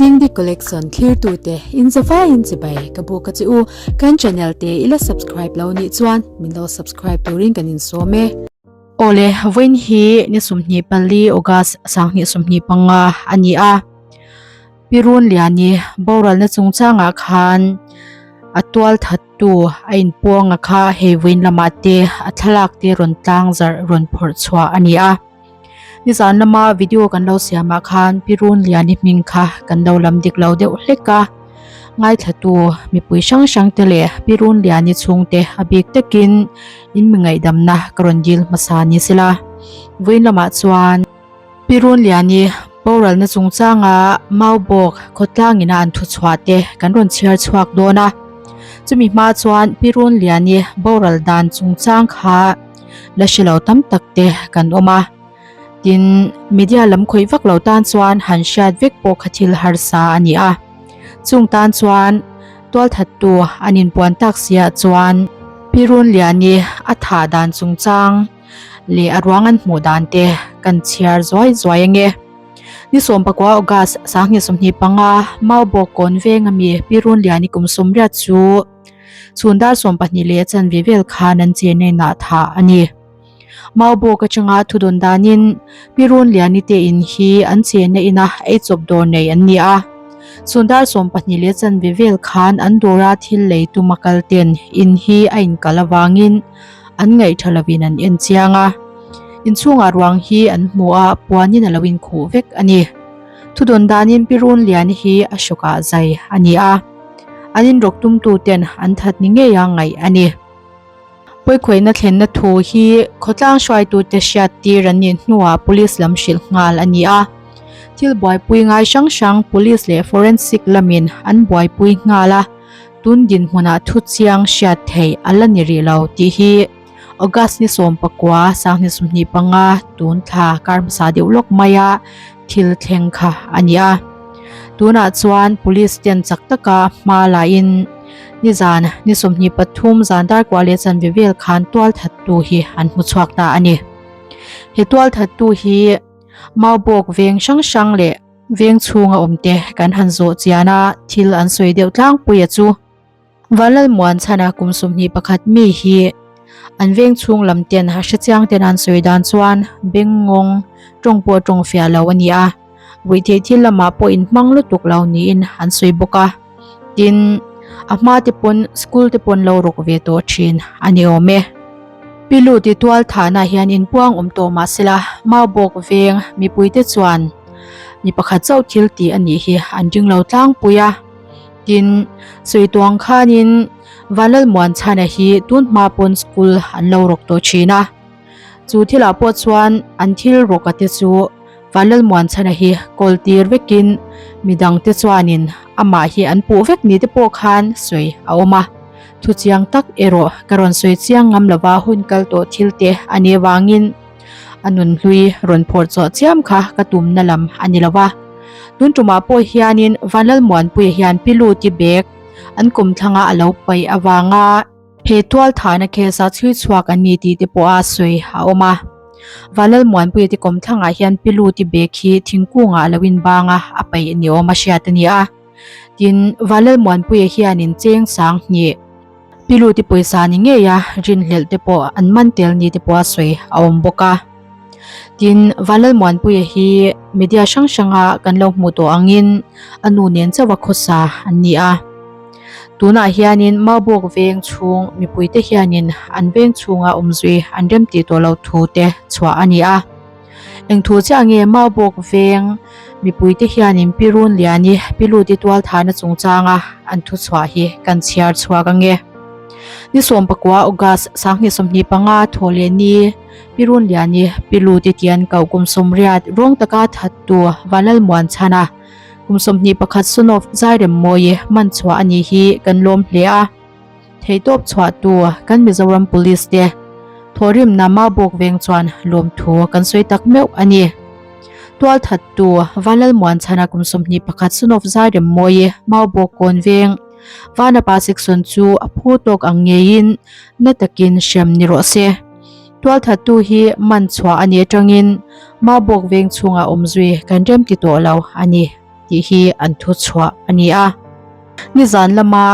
Dingdi Collection thlirtute in zavaiin chibai ka buk a che u. Kan channel te i la subscribe lo nih chuan min lo subscribe turin kan insawm e. Awle, vawiin hi ni 24 August 2025 a ni a. Pi Runliani boralna chungchangah khan a tual thattu a inpuanga kha hei vawiin lamah te a thlalak te rawn tlang zarh rawn phawrh chhuah a ni a. Nizan lama video kan lo siamah khan Pi Runliani hming kha kan lo lam dik lo deuh hlek a. Ngaithlatu mipui hrang hrang te leh Pi Runliani chhungte a bik takin in mi ngaihdamna ka rawn dil hmasa ni sela. Vawiin lamah chuan. Pi Runliani boralna chungchanga Maubawk khawtlang ina an thuchhuah te kan rawn chhiar chhuak dawn a. Chumi hma chuan Pi Runliani boral dan chungchang kha la hre lo tam tak te kan awm a. Tin, media lam khawih vak lo tan chuan han hriat vek pawh kha thil harsa a ni a. Chung tan chuan tualthattu an inpuan tak siah chuan Pi Runliani a thah dan chungchang, leh a ruang an hmuh dan te kan chhiar zuai zuai ange. Ni 14 August 2025 Maubawk kawn veng ami Pi Runliani kum 80 chu chhun dar 12 leh chanve vel khan an chena inah thah a ni. Maubawk atanga thudawn danin Pi Runliani te in hi an chena ina eichawp dawr nei an ni a. Chhun dar 12 leh chanve vel khan an dawra thil lei tuma kal ten in hi a inkal avangin An ngaih tha lovin an en chiang a, inchhungah ruang hi an hmu a, puanin a lo inkhuh vek a ni. Thudawn danin Pi Runliani hi a hrawkah zai a ni a, an inrawk tumtuten an that ni ngeia ngaih a ni. Pawikhawihna thlenna thu hi khawtlang hruaitute hriattir an nih hnuah police lam hrilh nghal a ni a, thil buaipui ngai hrang hrang police leh forensic lamin an buaipui nghal a. Tun dinhmunah thu chiang hriat theih a la ni rih lo tih hi August ni 19 2025 tun thla kar hmasa deuh lawk maia thil thleng kha a ni a. Tunah chuan police ten chak taka hma lahin nizan ni 23 zan darkua leh chanve vel khan tualthattu hi an hmu chhuak ta a ni. He tualthattu hi Maubawk veng hrang hrang leh Veng chhunga awmte kan han zawh chian a, thil an sawi deuh tlangpui a chu. Vanlalmuan chhana kum 21 mi hi an veng chhung lam ten a hre chiang ten an sawi dan chuan bengngawng tawng pawh tawng fiah lo a ni a, ruihtheih thil lamah pawh inhmang lutuk lo niin an sawi bawk a. Tin, a hma te pawn school te pawn lo rawk ve tawh thin a ni awm e. Pi Luti tual thahna hian inpuang awm tawh mah sela, Maubawk veng mipuite chuan mi pakhat chauh thil tih a nih hi an ring lo tlangpui a. Tin, sawi tuang khanin Vanlalmuanchhana hi tun hma pawn school an lo rawk tawh thin a. Chu thilah pawh chuan an thil rawka te chu Vanlalmuanchhana hi kawl tir vekin midangte chuanin amah hi an puh vek ni te pawh khan sawi a awm a. Thu chiang tak erawh ka rawn sawi chiang ngam lova hun kal tawh thil te a nih avangin a nunhlui rawn phawrh chawh chiam kha ka tumna lam a ni lova. Tun tumah pawh hianin Vanlalmuanpuia hian Pi Luti bag an kumthlanga a lo paih avanga, He tualthahna case a chhui chhuak an ni tih te pawh a sawi a awm a. Vanlalmuanpuia te kawmthlangah hian Pi Luti bag hi thingkungah a lo inbang a, a paih ni awm a hriat a ni a. Tin, Vanlalmuanpuia hianin cheng sang hnih Pi Luti pawisa ni ngei a rinhlelh te pawh an man tel ni te pawh a sawi a awm bawk a. Tin, Vanlalmuanpuia hi media hrang hranga kan lo hmuh tawh angin a nu nen chauha khawsa an ni a. Tunah hianin Maubawk veng chhung mipuite hianin an veng chhunga awmzui an remtih tawh lo thu te chhuah a ni a. Eng thu chiah nge Maubawk veng mipuite hianin Pi Runliani, Pi Luti tualthahna chungchanga an thu chhuah hi kan chhiar chhuak ange. Ni 19 August 2025 thaw leh ni Pi Runliani, Pi Luti tian koh kum 80 rawng taka thattu Vanlalmuanchhana, Kum 21 son of Zairemmawi man chhuah a nih hi kan lawm hle a, theihtawp chhuahtu kan Mizoram Police te thawhrimna Maubawk veng chuan lawmthu kan sawi tak meuh a ni. Tualthattu Vanlalmuanchhana kum 21 son of Zairemmawi Maubawk kawn veng Vanapa section chu a phu tawk ang ngeiin na takin hrem ni rawh se. Tualthattu hi man chhuah a nih atangin Maubawk veng chhungah awm zui kan remti tawh lo a ni, tih hi an thuchhuah a ni a. Nizan lama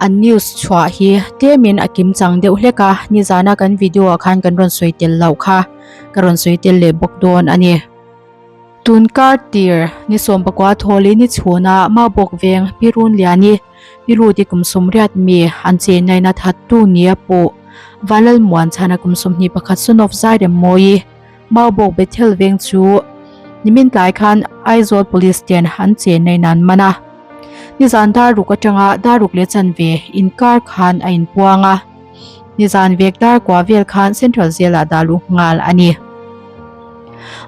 an news chhuah hi tlemin a kim chang deuh hlek a, nizana kan video ah khan kan rawn sawi tel loh kha ka rawn sawi tel leh bawk dawn a ni. Tun kar tir ni 19 thawli ni chhuna Maubawk veng Pi Runliani, Pi Ruti kum 80 mi an chennaina thattu nia pawh Vanlalmuan chhana kum 21 son of Zairemmawi, Maubawk Bethel veng chu nimin tlai khan Aizawl Police ten an chennaina an man a. Nizan dar ruk atanga dar ruk leh chanve inkar khan a inpuang a. Nizan vek dar kua vel khan Central Jail-ah dah luh nghal a ni.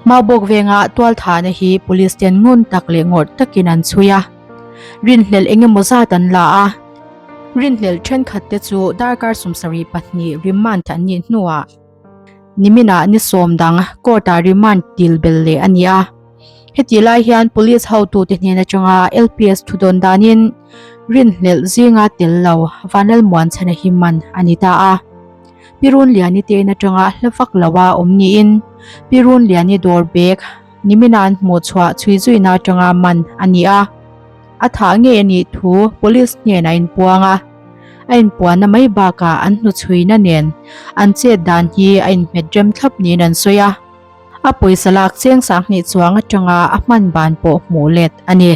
Maubawk venga tualthahna hi Police ten ngun tak leh ngawrh takin an chhui a. Rinhlelh eng emaw zat an la a. Rinhlelh thenkhat te chu darkar 72 remand an nih hnuah niminah ni sawm dang court-ah remand dil bel leh a ni a. Hetih lai hian Police hotute hnen atanga LPS thudawn danin rinhlelh zinga tel lo Vanlalmuanchhana hi man a ni ta a. Pi Runliani te in atanga hla vak loa awm niin Pi Runliani dawr bag nimina an hmuh chhuah chhui zuina atanga man a ni a. A thah ngei a nih thu Police hnenah a inpuang a. A inpuanna mai bakah an hnuchhuina nen an chet dan hi a inhmet rem thlap niin an sawi a. A pawisa lak cheng 2000 chuang atanga a hman ban pawh hmuh let a ni.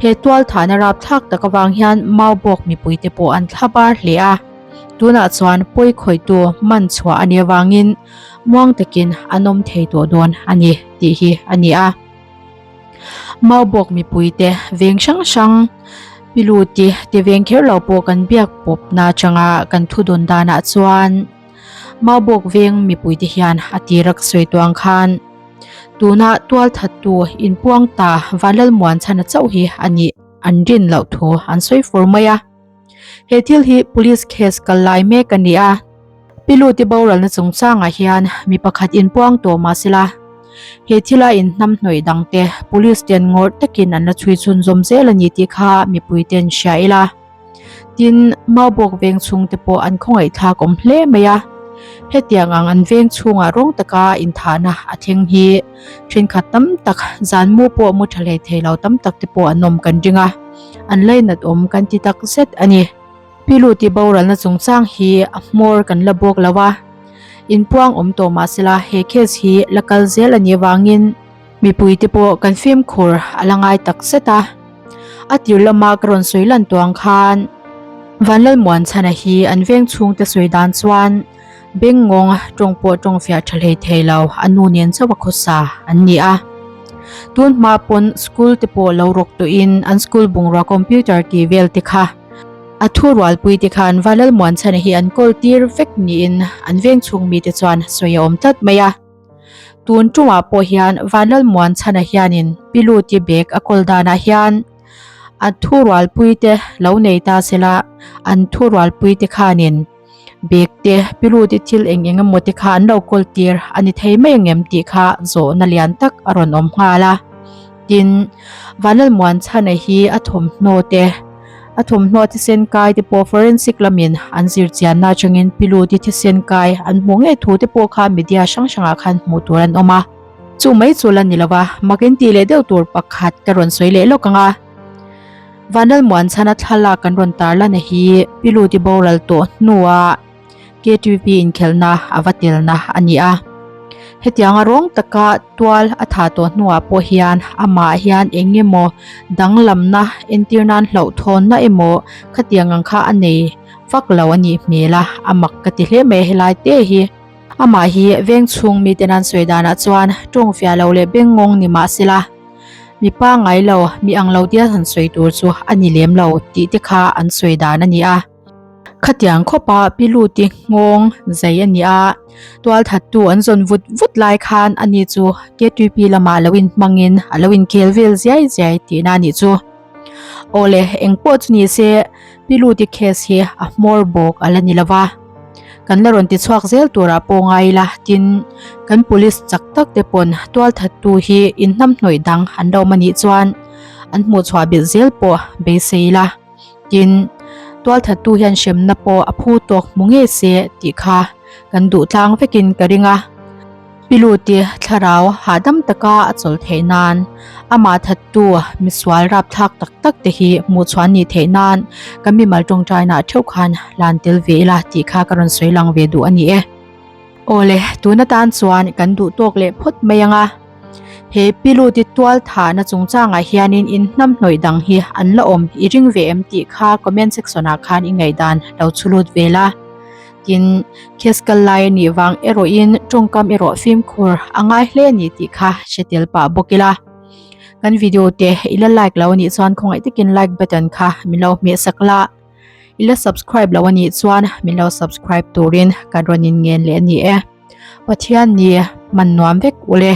He tual thahna rapthlak tak avang hian Maubawk mipuite pawh an thla bar hle a. Tunah chuan pawi khawihtu man chhuah a nih avangin muang takin an awm thei tawh dawn a ni tih hi a ni a. Maubawk mipuite veng hrang hrang Piluti te veng kher lo pawh kan biak pawpna atanga kan thudawn danah chuan Maubawk veng mipuite hian a tir a ka sawi tuang khan tuna tualthattu inpuang ta Vanlalmuan chhana chauh hi a nih an rin loh thu an sawi fur mai a. He thil hi police case kal lai mek a ni a. Piluti boralna chungchangah hian mi pakhat inpuang tawh mahsela he thila inhnamhnawih dangte police ten ngawrh takin an la chhui chhunzawm zel a ni tih kha mipuiten hria ila. Tin, Maubawk veng chhung te pawh an khawngaih thlak awm hle mai a. Hetiang ang an veng chhungah rawng taka inthahna a thleng hi thenkhat tam tak, zan mu pawh mu tha hlei thei lo tam tak te pawh an awm kan ring a, an lainat awm kan ti tak zet a ni. Piluti boralna chungchang hi a hmawr kan la bawk lo a, inpuang awm tawh mahsela he case hi la kal zel a nih avangin, Mipuite pawh kan fimkhur a la ngai tak zet a, a tir lama ka rawn sawi lan tuang khan Vanlalmuan chhana hi an veng chhungte sawi dan chuan Bengngawng tawng pawh tawng fiah tha hlei thei lo a nu nen chauh a khawsa an ni a. Tun hma pawn school te pawh lo rawk tawhin an school bungrua computer tih vel te kha a thu rualpui te khan Vanlalmuan chhana hi an kawl tir vek niin an veng chhung mite chuan sawi a awm tlat mai a. Tun tumah pawh hian Vanlalmuan chhana hianin Piluti bag a kawl danah hian a thurualpui te lo nei ta sela an thurualpui te khanin bag te Piluti thil eng eng emaw te kha an lo kawl tir a ni thei mai ang em tih kha zawhna lian tak a rawn awm nghal a. Tin, Vanlalmuan chhana hi a thawmhnaw te A thawmhnaw thisen kai te pawh forensic lamin an zir chianna atangin Piluti thisen kai an hmuh ngei thu te pawh kha media hrang hrangah khan hmuh tur an awm a. Chu mai chu la ni lo va, mak in tih leh deuh tur pakhat ka rawn sawi leh lawk ang a. Vanlalmuan chhana thlalak kan rawn tarlana hi Piluti boral tawh hnuah KTP inkhelhna a va telna a ni a. Hetianga rawng taka tual a tha tawh hnuah pawh hian amah hian eng emaw danglamna entir nan hlauhthawnna emaw khatiang ang kha a nei vak lo a nih hmel a, a mak ka ti hle mai a helai te hi. Amah hi veng chhung mite nan sawi danah chuan tawng fiah lo leh bengngawng ni mah sela mi pangngai lo, mi ang lo tia han sawi tur chu a ni lem lo tih te kha an sawi dan a ni a. Khatiang khawpa Piluti nghawng zai a ni a, tualthattu an zawn vut vut lai khan ani chu KTP lamah lo inhmangin a lo inkhel vel ziai ziai tihna a nih chu. Awle, engpawh chu ni se Piluti case hi a hmawr bawk a la ni lo va, kan la rawn tichhuak zel turah pawh ngai ila, tin, kan police chak tak te pawn tualthattu hi inhnamhnawih dang an lo awm a nih chuan an hmuhchhuah belh zel pawh beisei ila. Tin, tualthattu hian hremna pawh a phu tawk hmu ngei se tih kha kan duh tlang vekin ka ring a. Piluti thlarau hahdam taka a chawlh theih nan amah thattu misual rapthlak tak tak te hi hmuh chhuah an nih theih nan kan mimal tawngtaina theuh khan lan tel ve ila tih kha ka rawn sawi lang ve duh a ni e. Awle, tun atan chuan kan duh tawk leh phawt mai ang a. He Piluti tual thahna chungchangah hianin in hnamhnawih dang hi an la awm i ring ve em tih kha comment section ah khan i ngaihdan lo chhu lut ve la. Tin, case kal lai a nih vang erawhin tawngkam erawh fimkhur a ngai hle a ni tih kha hre tel pah bawk ila. Kan video te i la like lo a nih chuan khawngaih takin like button kha min lo hmeh sak la. I la subscribe lo a nih chuan min lo subscribe turin kan rawn inngen leh a ni e. Pathian ni man nuam vek ule.